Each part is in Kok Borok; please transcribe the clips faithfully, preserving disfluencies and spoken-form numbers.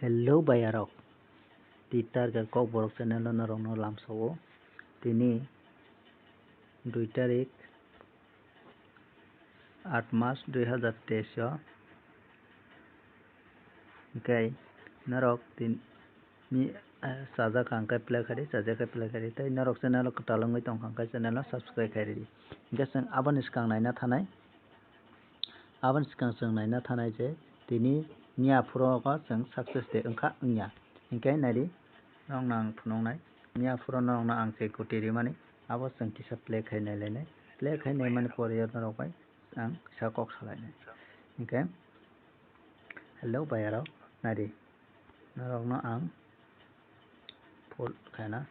Hello bayarok, Twitter ga Kokborok channel o norokno lamsao. Tini dui tarik aat mas dui hazar teis o. Hingke norok tin-, ni, eh, sajak ang khe play khaidi, sajak khe play khaidi. Tei norok channel o kwtal wngwi tongkha hingke channel o subscribe khairidi. Hingke chwng aboni swkang naina thanai. Aboni swkang chwng naina thanai je tini miya phuru o chwng success de wngkha wngya. Hingke naidi, norokno ang phunuknai, miya phuru norokno ang je goti rimani, abo chwng kisa play khai nailainai. Play khai naimani pore norok bai ang kisa kok salainai. Hingke, hello bayarok, naidi, norokno ang phone khaina.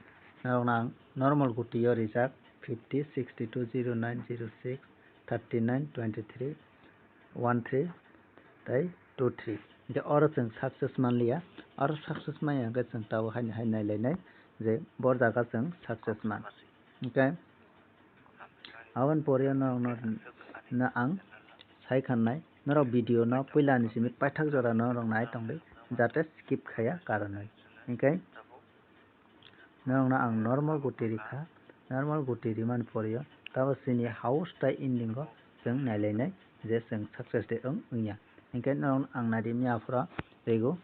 Norokno ang normal goti o rijak fifty, sixty two, zero nine, zero six, thirty nine, twenty three, one three tei two three. Hingke oro chwng success manliya. Oro success manya hingke chwng tabuk haino hai nailainai je bo jaga chwng success man. Hingke aboni pore norokno no ang sai khanai, norok video no puila ni simi paithak jora norok nai tongdi, jate skip khaya karonwi. Hingke norokno ang normal goti rikha, normal goti rimani pore o tabo chini house tai ending o chwng nailainai je chwng success de wng wngya. Hingke norok ang naidi miya phuru rigo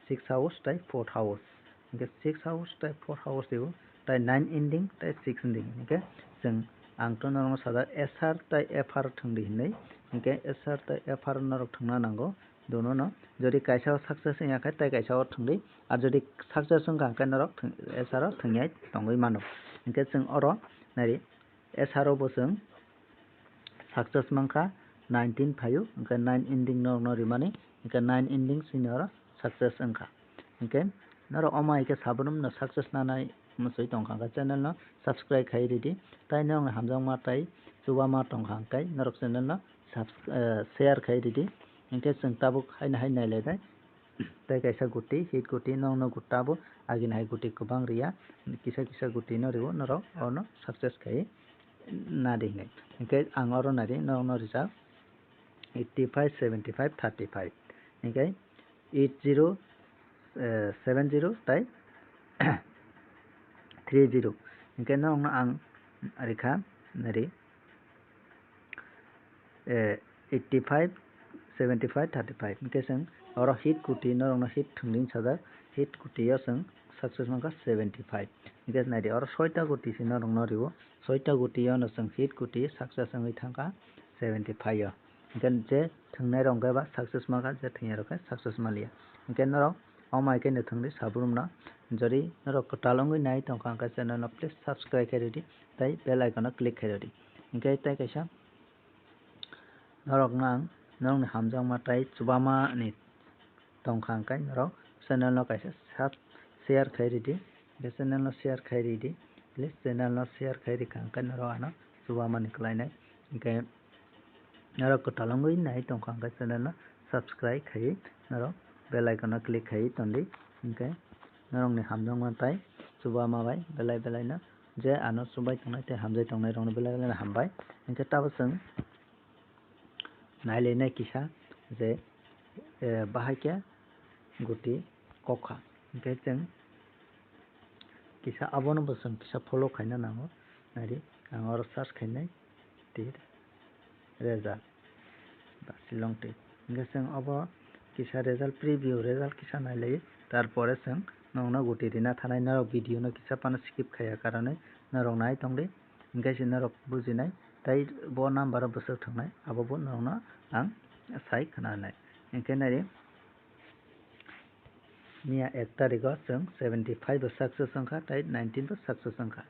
six house tai four house. Hingke six house tai four house rigo, tai nine ending tai six ending. Hingke chwng ang to norokno sajak S R tai F R thwngdi hinwi. Hingke S R tai F R norok thwngna nango. Dono no, jodi kaisa o success wngya khe, tai kaisa o thwngdi, ar jodi success wngkha hwnkhe norok thwng-, S R o thwngyai tongwi mano. Hwnkhe chwng oro naidi, S R o bo chwng success mankha, nineteen phaio, hwnkhe nine ending norokno rimani, hwnkhe nine ending chini oro success wngkha. Hwnkhe norok omo hai khe sabrum no success nanai mwswi tongkha, hwnkhe channel no subscribe khai ridi, tai norokni hamjakma tai chubama tongkha, hwnkhe norok channel no subs-, eh, share khai ridi. Hingke chwng tabuk haino hai nailainai. Tei kaisa goti, hit goti, nokno gota bo agini hai goti kwbang riya. Kisa kisa goti no riwo norok, ono success khai nadi hinwi. Hingke ang oro nadi, norokno rijak eighty five, seventy five, thirty five. Hingke eight zero, eh, seven zero tai three zero. Hingke norokno ang rikha nari, eh, eighty five, seventy five, thirty five. Hingke chwng oro hit kuti norokno hit thwngdi sajak, hit kuti o chwng success mankha seventy five. Hingke naidi oro soita kuti se norokno riwo, soita kuti o no chwng hit kuti success wngwi thangkha seventy five o. Hingke je thwngnai rok hwnkhe ba success mankha, je thwngya rok khe success manliya. Hingke norok omo hai khe no thwngdi sabrum no. Jodi norok kwtal wngwi nai tongkha hwnkhe channel no please subscribe khe ridi tei bell icon no click khe ridi. Hingke tei kaisa norok no ang norokni hamjakma tei chubama ni tongkha hwnkhe norok channel no kaisa sub-, share khe ridi. Hingke channel no share khai ridi. Please channel no share khai rikha hwnkhe norok ano chubamani kwlainai. Hingke norok kwtal wngwi nai tongkha hwnkhe channel no subscribe khai norok bell icon no click khai tondi. Hingke norokni hamjakma tai chubama bai belai belai no je ano chubai tongnai tei hamjai tongnai rokno belai belai no hambai. Hingke tabuk chwng nailainai kisa je, eh, bahai khe guti kok kha. Hingke chwng kisa abono bo chwng kisa follow khaina nango. Naidi, ang oro search khainai, tir, result, ba, Shillong tir. Hingke chwng obo kisa result, preview result kisa nailaio. Tarpore chwng nokno guti rina thanai, norok video no kisa phano skip khaiya karonwi norok nai tongdi. Hingke se norok bujinai, tei bo number o bwswk thwngnai, abo bo norokno ang sai khwnanai. Hingke nai, miya ek tarikh o chwng seventy five bo success wngkha, tei nineteen bo success wngkha.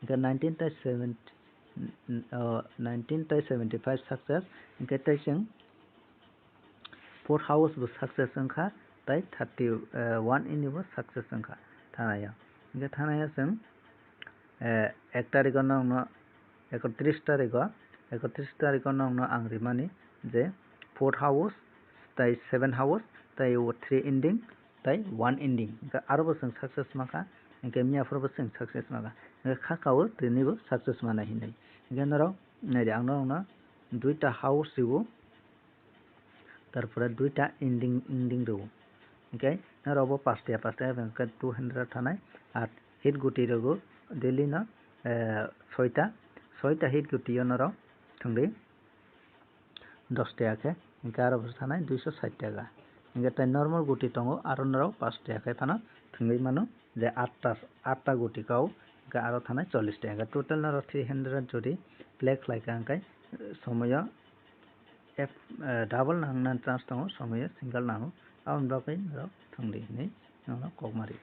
Hingke nineteen tei seventy, o, nineteen tei seventy five success, hingke tei chwng four house bo success wngkha, tei thirty, eh, one ini bo success wngkha thanai o. Hingke thanai o chwng, eh, ek tarikh o nokno, ekotris tarikh o, ekotris tarikh o nokno ang rimani je four house, tei seven house, tei o three ending, tei one ending. Hingke aro bo chwng success mankha, hingke miya phuru bo chwng success mankha. Hingke kha kao tini bo success manai hinwi. Hingke norok naidi, ang norokno duita house riwo, tarpore duita ending, ending riwo. Hingke norok bo pastiya pastiya hingke two hundred thanai. Ar hit guti rogo daily no, eh, soita, soita hit guti o norok thwngdi dos taka khe, hingke aro bo thanai duiso sait taka. Hingke tai normal guti tongo, aro norok pastiya khe phano thwngwi mano je atta, atta guti kau, hingke aro thanai chollish taka. Hingke total norok three hundred jodi play khlai kha hingke, eh, somoyo F, eh, double nangna chance tongo, somoyo single nango. Aboni bagwi norok thwngdi hinwi nono kokmari.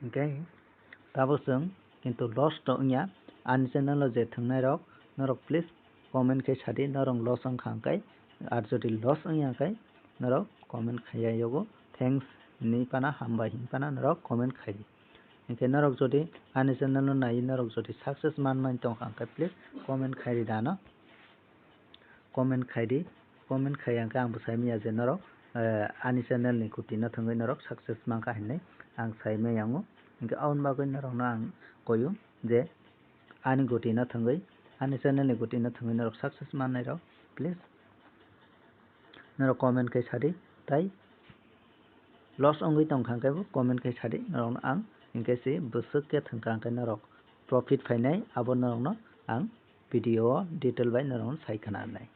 Hingke tabuk chwng kintu loss to wngya. Ani channel o je thwngnai rok, norok please comment khe sadi, norok loss wngkha hingke. Ar jodi loss wngya hingke, norok comment khaiya yogo, "Thanks" hinwi phano, "Hambai" hinwi phano norok comment khaidi. Hingke norok jodi ani channel no naiwi norok jodi success manmani tongkha hingke, please comment khaidi dano. Comment khaidi, comment khaiya hingke ang bo saimanya je norok, eh, ani channel ni guti no thwngwi norok success mankha hinwi ang saimanya wngo. Hingke aboni bagwi norok no ang koyo je ani guti no thwngwi, ani channel ni guti no thwngwi norok success mannai rok, please norok comment khe sadi, tai loss wngwi tongkha hingke bo comment khe sadi, norok no ang hingke se bwswk khe thwngkha hingke norok profit phainai, abo norok no ang video o detail bai norok no sai khna nai.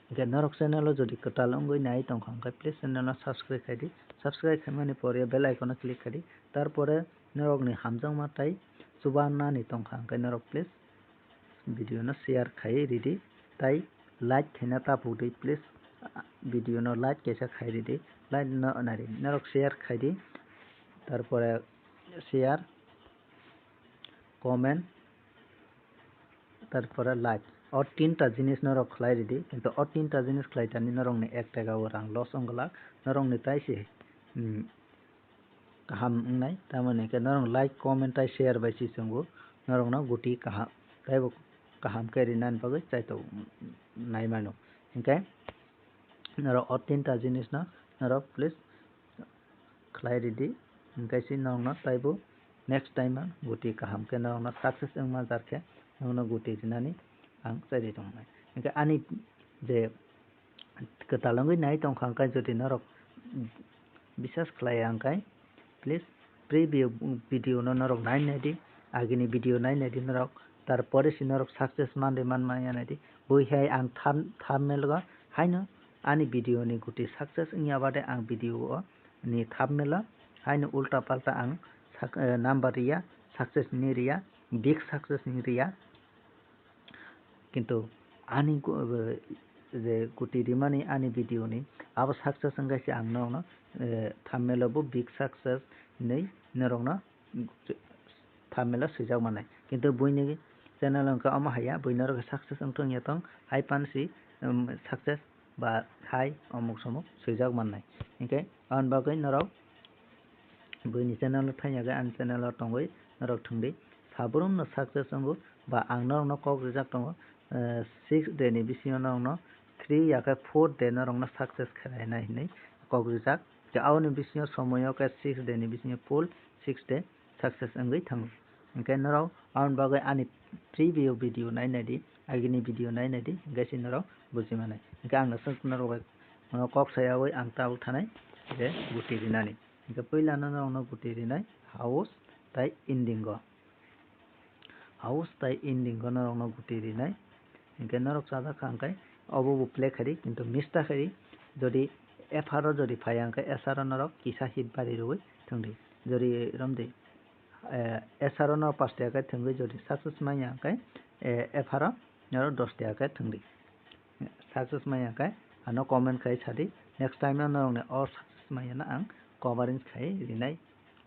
Hingke norok channel o jodi kwtal wngwi nai tongkha hingke please channel no subscribe khaidi, subscribe khaimani pore bell icon o click khaidi, tarpore norok ni hamjakma tai chubanani tongkha hingke norok please video no share khai ridi, tai like khaina ta phukdi, please video no like kaisa khai ridi, like no nari, norok share khaidi, tarpore share, comment, tarpore like, o tinta jinis norok khlai ridi, kintu o tinta jinis khlai tani norok ni ek taka o rang loss wngwlak, norok ni tai se, hmm, kaham wngnai, tamoni hwnkhe norok like, comment tai share bai si chwngo, norokno guti kaham, taibo kaham khe rinani bagwi chaitok nai mano. Hinkhe norok o tinta jinisno norok please khlai ridi, hinkhe se norokno taibo next time o guti kaham khe norokno success wngma jar khe norokno guti rinani ang chai ri tongnai. Hinkhe ani je kwtal wngwi nai tongkha, hwnkhe jodi norok bisas khlaiya, hwnkhe please preview video no norok nai naidi, agini video nai naidi norok, tarpore se norok success manri manmaya naidi. Bui hai ang tham-, thumbnail o haino ani video ni guti success wngya bade ang video o ni thumbnail o haino ulta palta ang sak-, eh, number riya, success ni riya, big success ni riya. Kintu ani gu-, je guti rimani ani video ni abo success wngkha se ang norokno, eh, thumbnail o bo big success hinwi norokno thumbnail o swijak mannai. Kintu buini channel wngkha omo haiya, bui norok success wngthung ya tong, hai pan si, um, success ba hai omuk somuk swijak mannai. Hinkhe aboni bagwi norok buini channel o thangya khe ani channel o tongwi norok thwngdi. Sabrumno success wngo ba ang norokno kok rijak tongo, eh, six day ni bisingo norokno three ya khe four day norokno success khlainai hinwi kok rijak. Je aboni bisingo somoyo khe six day ni bisingo full six day success wngwi thango. Hinkhe norok aboni bagwi ani preview video nai naidi, agini video nai naidi, hinkhe se norok buji mannai. Hinkhe ang norok bai kok sayawi ang tabuk thanai je guti rinani. Hinkhe puila no norokno guti rinai house tai ending o. House tai ending o norokno guti rinai. Hinkhe norok chajak kha hwnkhe obo bo play khaidi, kintu miss ta khaidi. Jodi F R o jodi phaiya hwnkhe S R o norok kisa hit bari rwui thwngdi. Jodi romdi, eh, S R o no pash taka thwngwi jodi success manya hwnkhe, eh, F R o norok dos taka thwngdi. Success manya hwnkhe ano comment khai sadi, next time o norokni o success manya no ang covering khai rinai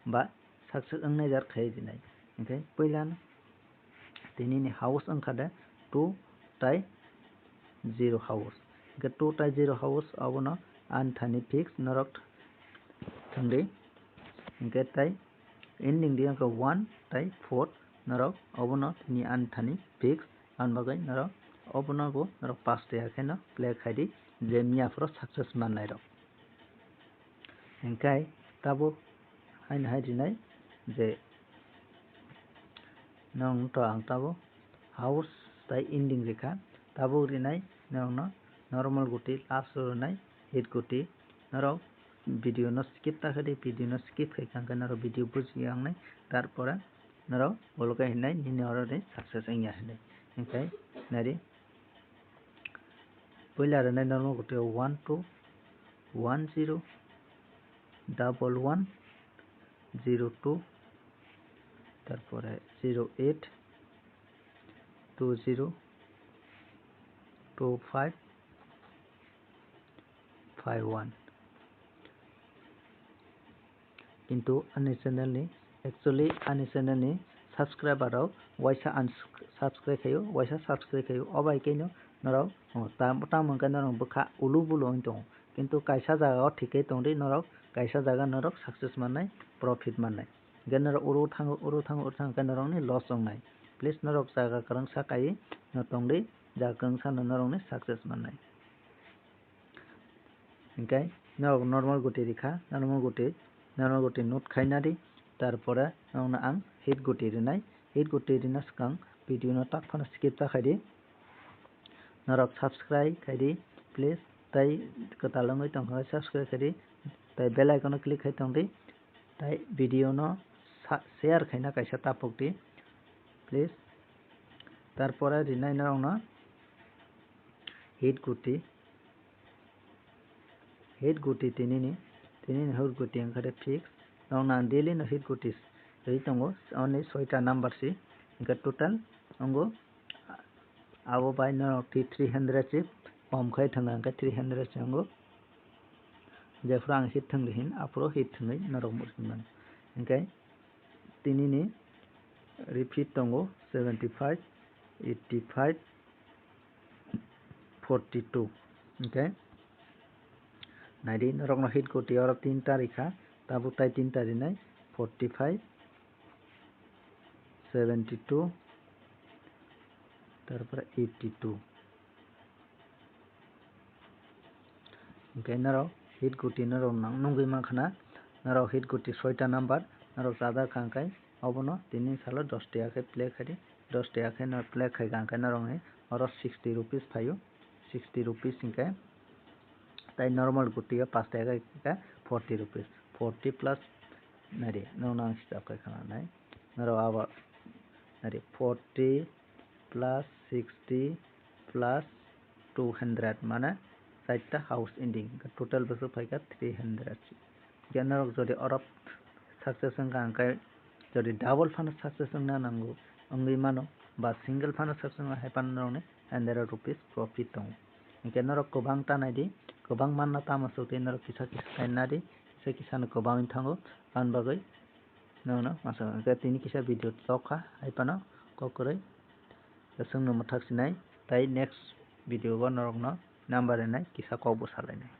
ba success wngnai jar khai rinai. Hinkhe puila no tini ni house wngkha de two tai zero house. Hinkhe two tai zero house abono ani thani fix norok thwngdi. Hinkhe tai ending di wngkha one tai four norok abono tini ani thani fix. Aboni bagwi norok obono bo norok pash taka kheno play khaidi je miya phuru success mannai rok. Hinkhe tabuk haino hai rinai je norokno to ang tabuk house tai ending rikha, tabuk rinai norokno normal guti last o rinai hit guti norok video no skip ta khe di, video no skip khai kha hwnkhe norok video buji ya wngnai, tarpore norok ulo khe hinai nini oro de success wngya hinai. Hwnkhe nari puila rwnai normal goteo one two one zero double one zero two, tarpore zero eight two zero two five five one. Kintu ani channel ni, actually ani channel ni subscriber rok waisa unsubscribe khaio, waisa subscribe khaio, obai khe no norok, oh, tam, tamo hwnkhe norok bwkha ulu bulu wng tongo, kintu kaisa jaga o thik khe tongdi norok, kaisa jaga norok success mannai, profit mannai, hwnkhe norok uro thango, uro thango, uro thango khe norok ni loss wngnai. Please norok jaga kwrwngsa kai no tongdi, jaga kwrwngsa no norok ni success mannai. Hwnkhe norok normal goti rikha, normal goti, normal goti note khaina di, tarpore norokno ang hit goti rinai, hit goti rina swkang video no tak phano skip ta khaidi, norok subscribe khaidi please, tai kwtal wngwi tongkha subscribe khaidi, tai bell icon o click khai tongdi. Tai video no sa-, share khaina kaisa tapuk di, please. Tarpore rinai norokno hit goti, hit goti tinini, tinini hit goti wngkha de fix. Norokno ang daily no hit goti ri tongo, only soita number si, hwnkhe total wngo. Abo bai norok three hundred si kom khai thwng kha, hwnkhe three hundred si wngo. Jephuru ang hit thwng di hin, aphuru hit thwngwi norok muchung mano. Hwnkhe tinini repeat tongo seventy five, eighty five, forty two. Hwnkhe naidi norokno hit goti oro tinta rikha, tabuk tai tinta rinai, forty five, seventy two, tarpore eighty two. Hwnkhe norok hit goti norok nang-, nungwi mankha na, norok hit goti soita number norok chajak kha, hwnkhe obono tini salo dos taka khe play khaidi, dos taka khe norok play khaikha, hwnkhe norokni oro sixty rupees phaio, sixty rupees hwnkhe, tai normal goti o pash taka khe forty rupees, forty plus naidi, norokno ang hisab khai khna nai, norok abo naidi forty plus sixty plus two hundred, mane chaita house ending, total bwswk phaikha three hundred. Hwnkhe norok jodi oro success wngkha, hwnkhe jodi double phano success wngna nango, wngwi mano, ba single phano success wngna hai phano norokni hundred rupees profit tongo. Hwnkhe norok kwbang ta naidi, kwbang manna tamo swk tei norok kisa kisa khai nadi, kisa kisa no kwbang wng thango, aboni bagwi norokno masa hwnkhe tini kisa video tok kha, hai phano kok kwrwi. Chwngno mwthak sinai, tai next video o norokno number rinai kisa kok bo salainai.